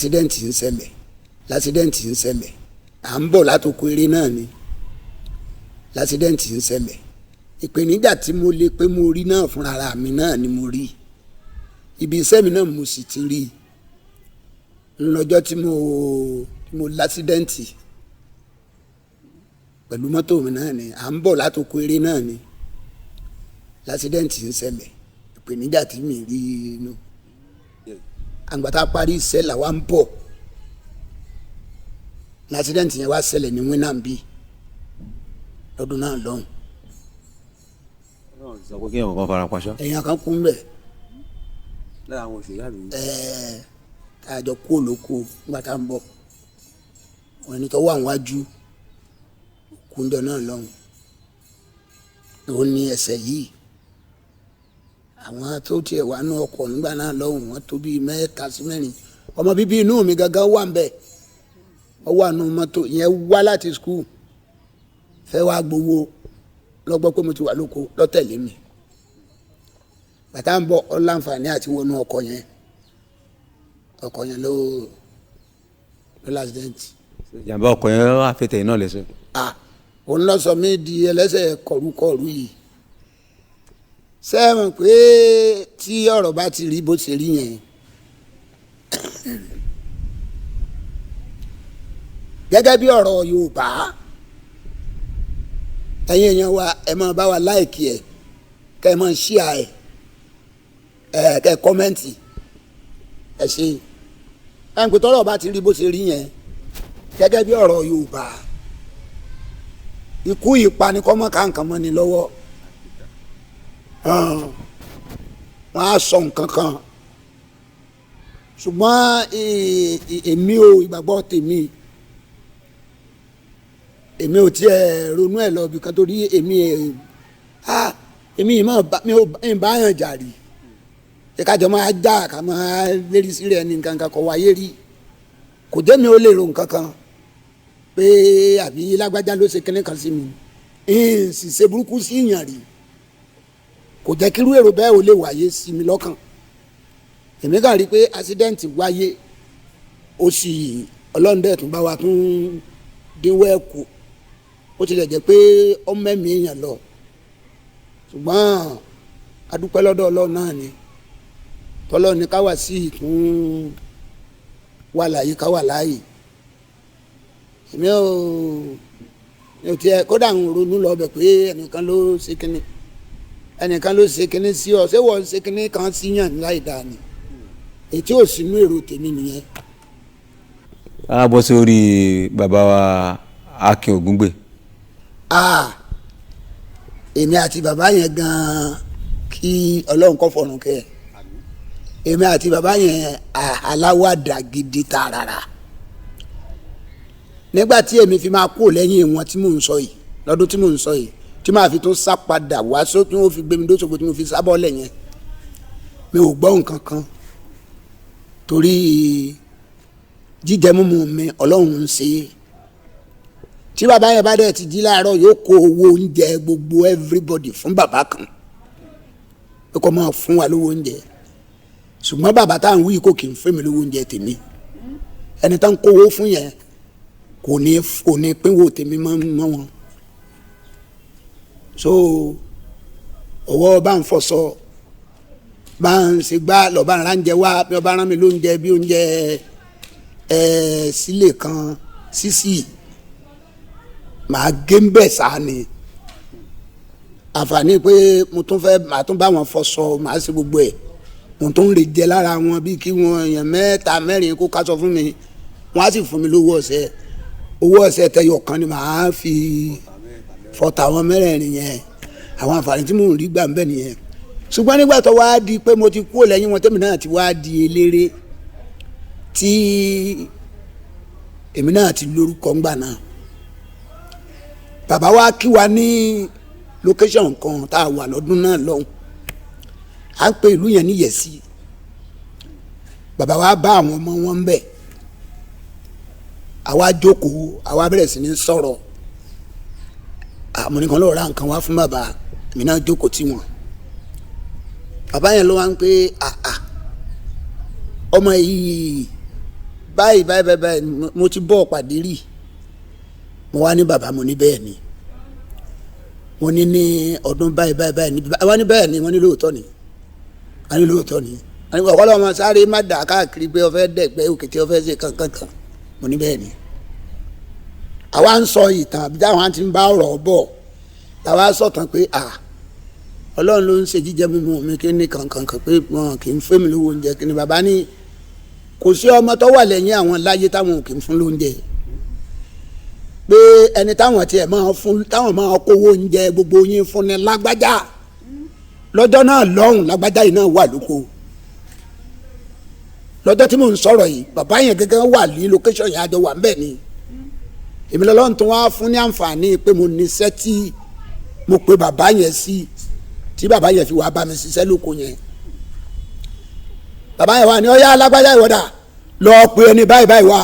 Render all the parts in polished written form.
L'accident ń ṣẹlẹ̀, l'accident ń ṣẹlẹ̀. À ń bọ̀ látoko eré náà ni l'accident ń ṣẹlẹ̀. Ìpèníjà tí mo lè pé mo rí náà fúnra mi náà ni mo rí. Ibi iṣẹ́ mi náà mo sì ti rí. Lọ́jọ́ tí mo l'accident pẹ̀lú mọ́tò mi náà ni, à ń bọ̀ látoko eré náà ni l'accident ń ṣẹlẹ̀. Ìpèníjà tí mi rí inú. Àgbà tá a parí iṣẹ́ làwa ń bọ̀, l'accident yẹn wá ṣẹlẹ̀ ní Winambi lọ́dún náà lọ́hùn. Sọ pé kéèyàn kan fara paṣọ. Èèyàn kan kú mbẹ̀. Lára àwọn òṣèré àbí. Ẹ̀ẹ́, tá a jọ kú olóko nígbà tá a ń bọ̀, wọn ẹni tó wà níwájú kúndọ̀ náà lọ́hùn, òun ní ẹsẹ̀ yìí. Àwọn tó tiẹ̀ wà nú ọkọ̀ nígbà náà lọ́hùn, wọ́n tó bíi mẹ́ta sí mẹ́rin. Ọmọ bíbí inú mi gangan wà ń bẹ̀, ọ wà nù mọ́tò yẹn, wá láti school, fẹ́ wá gbowó lọ́gbọ́ pé mo ti wà lóko lọ́tẹ̀lé mi. Bàtà ń bọ̀, ọ láǹfààní àti wọnú ọkọ̀ yẹn. Ọkọ̀ yẹn ló l'accident. Ìjàmbá ọkọ̀ yẹn wà fẹ́tẹ̀ iná lẹ́sẹ̀. Ah, òun lọ sọ mí di ẹlẹ́sẹ̀ kọ̀rúkọ̀rú yìí. Ṣé ẹ mọ̀ pé tí ọ̀rọ̀ bá ti rí bó ṣe rí yẹn, gẹ́gẹ́ bí ọ̀rọ̀ Yorùbá, ẹ̀yin èèyàn wa, ẹ máa bá wa like ẹ̀, kẹ́ ẹ máa share ẹ̀, kẹ́ ẹ comment ẹ̀. Ṣe ẹ̀ ń pè tọ́rọ̀ bá ti rí bó ṣe rí yẹn, gẹ́gẹ́ bí ọ̀rọ̀ Yorùbá, ikú ìpanikọ́mọ́ ká nǹkan mọ́ ni lọ́wọ́. Wọ́n á sọ nǹkan kan, ṣùgbọ́n èmi ò, ìgbàgbọ́ tèmi, èmi ò tiẹ̀ ronú ẹ̀ lọ bìkan, torí èmi ẹ̀ èmi yìí máa mi ò bá yàn jà rí. Ṣé kájọ máa já ká máa lérí sí rẹ̀ ní nǹkan kan kọ̀ wáyé rí? Kò jẹ́ mi ò lè ro nǹkan kan pé àbí lágbájá ló ṣe kinní kan sí mi, ń sì ṣe burúkú sí ìyàn rí. Kò jẹ́ kírú èrò bẹ́ẹ̀ ò lè wáyé sí mi lọ́kàn. Èmi kàn rí i pé accident wáyé, ó sì Ọlọ́run dẹ̀ tún bá wa tún dínwó ẹ̀ kù. Ó tilẹ̀ jẹ́ pé ọmọ ẹ̀mí èèyàn lọ, ṣùgbọ́n adúpẹ́ lọ́dọ̀ Ọlọ́run náà ni, tọ́lọ́ ni ká wà sí ìtún wà láàyè, ká wà láàyè. Èmi ò tiẹ̀ kódà ń ronú lọ bẹ̀ pé ẹnìkan ló ṣe kínní, ẹnìkan ló ṣe kínní sí ọ. Ṣé wọ́n ṣe kínní kan sí yàn láì dáa ni? Ètí ò sínú èrò tèmi nìyẹn. A bọ́ sórí bàbá wa Akin Ògúngbè. Èmi àti bàbá yẹn gan-an, kí Ọlọ́run kó fọ̀run kẹ́ ẹ̀. Èmi àti bàbá yẹn aláwàdà gidi tààràrà. Nígbà tí èmi fi máa kú lẹ́yìn wọn tí mò ń sọ yìí, lọ́dún tí mò ń sọ yìí, tí màá fi tún sá padà wá só tí wọ́n fi gbé mi dóṣogbo tí mo fi sábọ́ lẹ̀ yẹn, mi ò gbọ́ nǹkan kan, torí jíjẹ múmu mi Ọlọ́run ń ṣe é. Tí bàbá yẹn bá dẹ̀ ti jí láàárọ̀, yóò kó owó oúnjẹ gbogbo everybody fún bàbá kan pé kó máa fún wa lówó oúnjẹ. Ṣùgbọ́n bàbá tá à ń wí kò kì í fún mi lówó oúnjẹ tèmi. Ẹni tá ń kówó fún yẹn kò ní pínwó tèmi mọ́ wọn. So ọwọ́ bá ń fọṣọ, bá ń ṣe gbá, lọ́ba ń ránjẹ wá, bí ọba rán mi lóúnjẹ, bí oúnjẹ ẹ̀ sílè kan sísì, màá gé ń bẹ̀ sáà ni. Àǹfààní pé mo tún fẹ́ màá tún bá wọn fọṣọ, màá ṣe gbogbo ẹ̀, mo tún lè jẹ lára wọn, bí kí wọn èèyàn mẹ́ta mẹ́rin kó kásọ fún mi, wọ́n á sì fún mi lówó ọ̀sẹ̀. Owó ọ̀sẹ̀ tẹyọ kan ni màá fi fọta àwọn mẹ́rẹ̀ẹ̀rin yẹn. Àwọn àǹfààní tí mò ń rí gbà ń bẹ̀ nìyẹn. Ṣùgbọ́n nígbà tó wá di pé mo ti kúrò lẹ́yìn wọn, tèmi náà ti wá di eléré, tí èmi náà ti lórúkọ ńgbà náà, bàbá wa kí wa ní location kan tá a wà lọ́dún náà lọ́hùn. À ń pe ìlú yẹn ní Yẹ̀sí. Bàbá wa bá àwọn ọmọ wọn ń bẹ̀, àwa jókòó, àwa bẹ̀rẹ̀ sí ní sọ̀rọ̀. Àmọ́ nìkan lọ́ọ́ ra nǹkan wá fún bàbá, èmi náà jókòó tí wọn. Bàbá yẹn ló wá ń pé, àà, ọmọ yìí Báyìí báyìí báyìí báyìí mo ti bọ́ pàdé rí. Mo wá ní bàbá, mo ní bẹ́ẹ̀ ni, mo ní ní ọdún báyìí báyìí báyìí ní wọ́n ní bẹ́ẹ̀ ni, wọ́n ní lóòótọ́ ni, wọ́n ní lóòótọ́ ni. Wọ́n ní ọ̀pọ̀lọpọ̀ ọmọ sáré má dà káàkiri pé ó fẹ́ dẹ̀gbẹ́ òkè tí ó fẹ́ ṣe kankan kan. Mo ní bẹ́ẹ̀ ni. Àwa ń sọ ìtàn àbí táwọn ti ń bá ọ̀rọ̀ bọ̀, làwa sọ̀tàn pé à Ọlọ́run ló ń ṣe jíjẹ mímu mi kí ní kankan kan pé wọn kì í fún mi lówó oúnjẹ kí ni. Bàbá ní kò sí ọmọ tó wà lẹ́yìn àwọn láyé táwọn ò kì í fún lóúnjẹ, pé ẹni táwọn tiẹ̀ máa fún, táwọn máa kówó oúnjẹ gbogbo yín fún ni lágbájá lọ́jọ́ náà lọ́hùn. Lágbájá yìí náà wà lóko lọ́jọ́ tí mò ń sọ̀rọ̀ yìí. Bàbá yẹn gẹ́gẹ́ wà ní location yẹn, àjọ wà ńbẹ̀ ni. Èmi lọ́lọ́run tó wá fún ní àǹfààní pé mo ní iṣẹ́ tí mo pe bàbá yẹn sí, tí bàbá yẹn fi wá bá mi ṣiṣẹ́ lóko yẹn. Bàbá yẹn wà ní ọyá alágbájá ìwọ́dà lọ pe ẹni báyìí báyìí wá.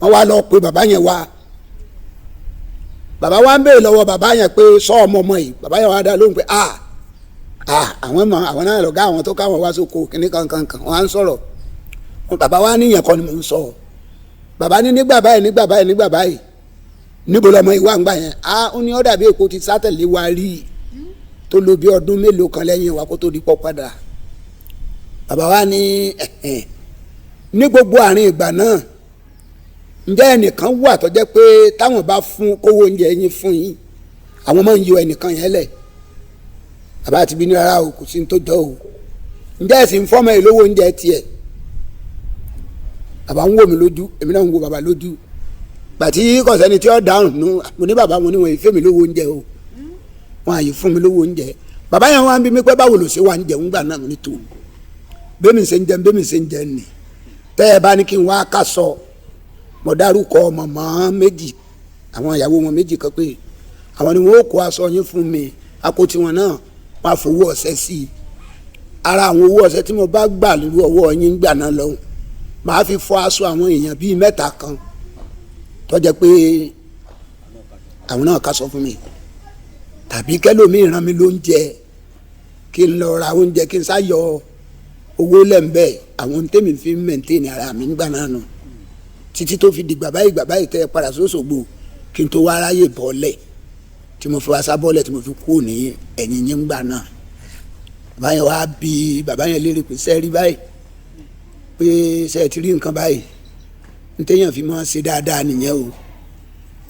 Wọ́n wá lọ pe bàbá yẹn wá. Bàbá wa ń béèrè lọ́wọ́ bàbá yẹn pé sọ ọmọ ọmọ yìí. Bàbá yẹn wá dá lóhùn pé ah ah, àwọn mọ àwọn náà lọ̀gá àwọn tó káwọn wá sóko kínní kankan kan. Wọ́n á ń sọ̀rọ̀. Bàbá wa níyẹn kọ́ ni mò ń sọ. Bàbá ní nígbà báyìí, nígbà báyìí, nígbà báyìí, níbo lọmọ ìwà ń gbà yẹn? Ah, ó ní ó dàbí èkó ti sátẹ̀lé wa rí i tó lò bí ọdún mélòó kan lẹ́yìn wa kó tó di pọ́ padà. Bàbá wa ní ẹ̀hẹ̀n ní gbogbo àárín ìgbà náà, ǹjẹ́ ẹnìkan wà tó jẹ́ pé táwọn bá fún kówó oúnjẹ yín fún yín, àwọn máa ń yọ ẹnìkan yẹn lẹ̀? Bàbá àti bí ní rárá o, kò sí ní tó jọ o. Ǹjẹ́ ẹ̀sìn fọ́mọ yìí lówó oúnjẹ tiẹ̀? Bàbá ń wò mí lójú, èmi náà ń wo bàbá lójú. Gbàtí kọ̀sẹ́ni tí ó dáhùn nù, mo ní bàbá, mo ní wọn ìfẹ́ mi lówó oúnjẹ o, wọn àyè fún mi lówó oúnjẹ. Bàbá yẹn wá ń bí mi pé báwo ló ṣe wà ń jẹun gbà náà. Mo ní tó bẹ́ẹ̀ mi ṣe ń jẹun, bẹ́ẹ̀ mi ṣe ń jẹun nì. Tẹ́ ẹ bá ní kí n wá ká sọ, mo dárúkọ màmá méjì, àwọn ìyàwó wọn méjì kan, pé àwọn ni wọn ó kó aṣọ yín fún mi, àpótí wọn náà wọn á fowó ọ̀sẹ̀ sí i. Ara àwọn owó ọ̀sẹ̀ tí mo bá gbà lórí ọwọ́ yín gbà náà lọ́hùn, màá fi fọ aṣọ àwọn èèyàn bíi mẹ́ta kan tó jẹ́ pé àwọn náà ká sọ fún mi, tàbí kẹlòmíì rán mi lóúnjẹ kí n lọ ra oúnjẹ, kí n sá yọ owó lẹ́ńbẹ́. Àwọn tèmi fi ń mẹ̀ntẹ́nì ara mi nígbà náà nù títí tó fi dìgbà báyìí, gbà báyìí tẹ́ ẹ padà sóṣogbo, kí n tó wá ráyè bọ́ọ̀lẹ̀ tí mo fi wá sá bọ́ọ̀lẹ̀ tí mo fi kú ní ẹ̀yìn yín gbà náà. Bàbá yẹn wá bí bàbá yẹn léèrè pé sẹ́ẹ̀ rí báyìí, pé sẹ́ẹ̀ ti rí nǹkan báyìí, ntẹ́yàn fi máa ṣe dáadáa nìyẹn o.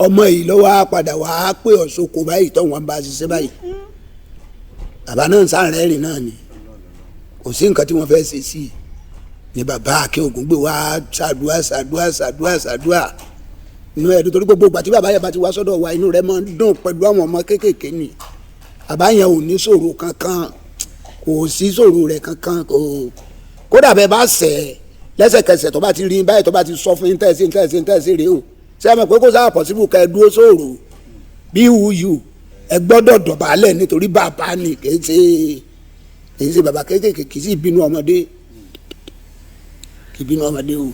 Ọmọ yìí lọ́wọ́ á padà wá pé ọ̀ṣọ́kọ báyìí tó wọn bá ṣiṣẹ́ báyìí. Bàbá náà ń sáré náà ni, kò sí nǹkan tí wọ́n fẹ́ ṣe sí i ni. Bàbá Akin Ògúngbè wá ṣàdúrà ṣàdúrà ṣàdúrà ṣàdúrà inú ẹ̀ dùn, torí gbogbo ìgbà tí bàbá yẹn bá ti wá sọ́dọ̀ wa, inú rẹ̀ máa ń dùn pẹ̀lú àwọn ọmọ kéékèèké ni. Bàbá yẹn ò ní ṣòro kankan, kò sí ṣòro rẹ̀ kankan, kò kódà bẹ́ẹ̀ bá ṣẹ̀ lẹ́sẹ̀kẹsẹ̀, tó bá ti rí báyìí, tó bá ti sọ fún yín, tẹ̀sí tẹ̀sí tẹ̀sí rèé o. Ṣé ẹ mọ̀ pé kó sáà pọ̀sibú kẹ́ ẹ dúró sóòrò bí wúyù, ẹ gbọ́dọ̀ dọ̀bálẹ̀ nítorí bàbá ni, kì í ṣe, kì í ṣe bàbá kéékèèké, kì í sì bínú ọmọdé, kì í bínú ọmọdé o.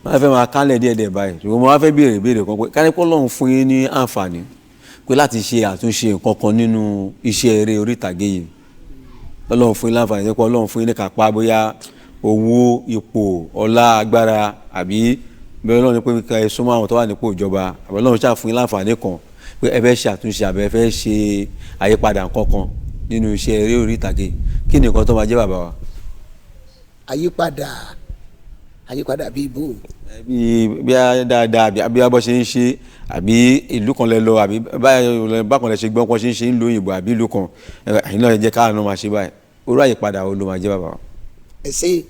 Máa fẹ́ máa kálẹ̀ díẹ̀ díẹ̀ báyìí, ṣùgbọ́n mo wá fẹ́ béèrè ìbéèrè kan pé kánípọ̀ Ọlọ́run fún yín ní àǹfààní pé láti ṣe àtúnṣe nǹkan kan nínú iṣẹ́ eré orí ìtàgé yìí, Ọlọ́run fún yín láǹfààní pé Ọlọ́run fún yín ní kápá, bóyá owó, ipò, ọlá, agbára, àbí bẹ́ẹ̀ Ọlọ́run ní pé ká ẹ súnmọ́ àwọn tó wà nípò ìjọba, àbí Ọlọ́run ṣáà fún yín láǹfààní kan pé ẹ fẹ́ ṣe àtúnṣe àbí ẹ fẹ́ ṣe àyípadà nǹkan kan nínú iṣẹ́ eré orí ìtàgé, kí ni nǹkan tó máa jẹ́, bàbá wa? Àyípadà, àyípadà bíi bò? Bí bí a dáadáa, àbí a bọ́ ṣe ń ṣe, àbí ìlú kan lẹ lọ, àbí báyìí bákan lẹ ṣe gbọ́n kan ṣe ń ṣe ń lo òyìnbó, àbí ìlú kan ẹ̀yin náà jẹ́ káà náà máa ṣe báyìí, orú àyípadà wo ló máa jẹ́, bàbá wa? Ẹ ṣe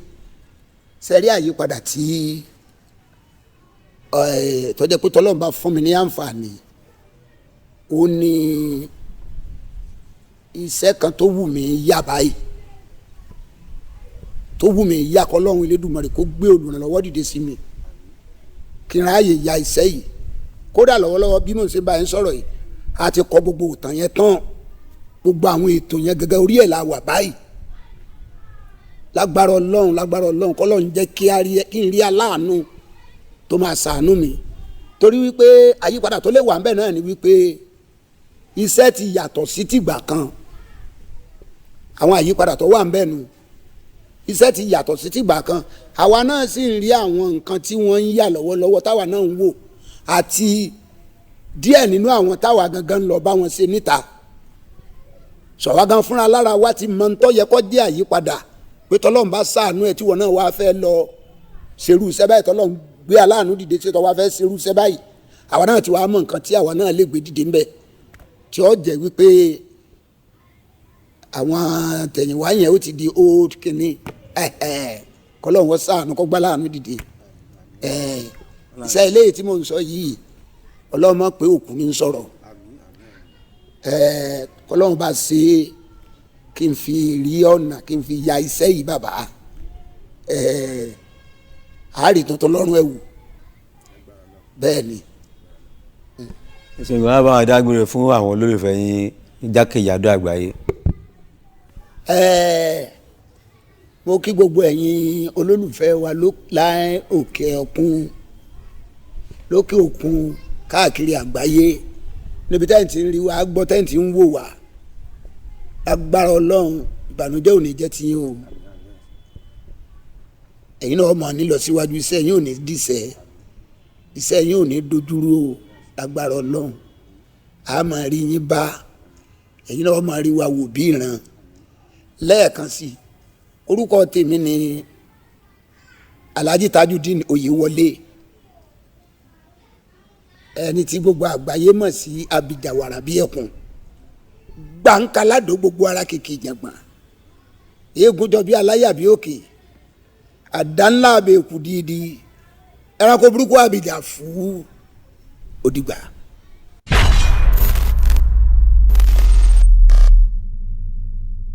sẹ́rí, àyípadà tí tó jẹ́ pé tọ́lọ́run bá fún mi ní àǹfààní, ó ní iṣẹ́ kan tó wù mí yá báyìí, tó wù mí yá, kọ́lọ́run Elédùmarè kó gbé olùrànlọ́wọ́ dìde sí mi kí n ráàyè ya iṣẹ́ yìí. Kódà lọ́wọ́lọ́wọ́ bí mò ń ṣe bá yẹn sọ̀rọ̀ yìí, a ti kọ gbogbo ìtàn yẹn tán, gbogbo àwọn ètò yẹn gẹ́gẹ́ orí ẹ̀ la wà báyìí. Lágbára Ọlọ́run, lágbára Ọlọ́run, kọ́lọ́run jẹ́ kí n rí aláàánú tó máa ṣàánú mi, torí wípé àyípadà tó lè wà ńbẹ̀ náà ni wípé iṣẹ́ ti yàtọ̀ sí tìgbà kan. Àwọn àyípadà tó wà ńbẹ̀ nu. Iṣẹ́ ti yàtọ̀ sí tìgbà kan. Àwa náà sì ń rí àwọn nǹkan tí wọ́n ń yà lọ́wọ́lọ́wọ́ táwa náà ń wò, àti díẹ̀ nínú àwọn táwa gangan ń lọ bá wọn ṣe níta. Sọ̀wá gan fúnra lára wa ti mọ ntọ́ yẹ kó jẹ́ àyípadà pé tọ́lọ́run bá ṣàánú ẹ̀ tí wọn náà wá fẹ́ lọ ṣerú iṣẹ́ báyìí, tọ́lọ́run gbé aláàánú dìde ṣe tọ́ wá fẹ́ ṣerú iṣẹ́ báyìí, àwa náà ti wá mọ nǹkan tí àwa náà lè gbé dìde ńbẹ tí ó jẹ́ wípé àwọn tẹ̀yìnwá yẹn ó ti di old kìíní. Kọ́lọ́run wọ́n ṣàánú kó gbá láàánú dìde. Iṣẹ́ eléyìí tí mò ń sọ yìí, Ọlọ́run mọ̀ pé òkú ni ń sọ̀rọ̀. Kọ́lọ́run bá ṣe é kí n fi rí ọ̀nà kí n fi ya iṣẹ́ yìí, bàbá, àárí tuntun lọ́rùn ẹ̀ wò bẹ́ẹ̀ ni. Ìṣègùn á bá wa dágbére fún àwọn olólùfẹ́ yín jákèjádò àgbáyé. Mo kí gbogbo ẹ̀yin olólùfẹ́ wa láì òkè òkun, lókè òkun, káàkiri àgbáyé, níbi tẹ́ǹtì ń rí wa gbọ́, tẹ́ǹtì ń wò wá. Agbára Ọlọ́run, ìbànújẹ́ ò ní jẹ́ tiyín o. Ẹ̀yin náà mọ̀ nílọ síwájú, iṣẹ́ yín ò ní dìṣẹ́, iṣẹ́ yín ò ní dojúrú o. Agbára Ọlọ́run, a máa rí yín bá, ẹ̀yin náà máa rí wa wò bí ìran. Lẹ́ẹ̀kan sí, orúkọ tèmi ni Alhaji Tajudeen Oyewole, ẹni tí gbogbo àgbáyé mọ̀ sí Abijawara bí ẹkùn gbàǹkaládò, gbogbo ara kìkì ìjàngbọ̀n, eégún jọ bí aláyà bí òkè, àdá ńlá abẹ́ẹ̀kú dídí, ẹranko burúkú àbíjà fún òdìgbà.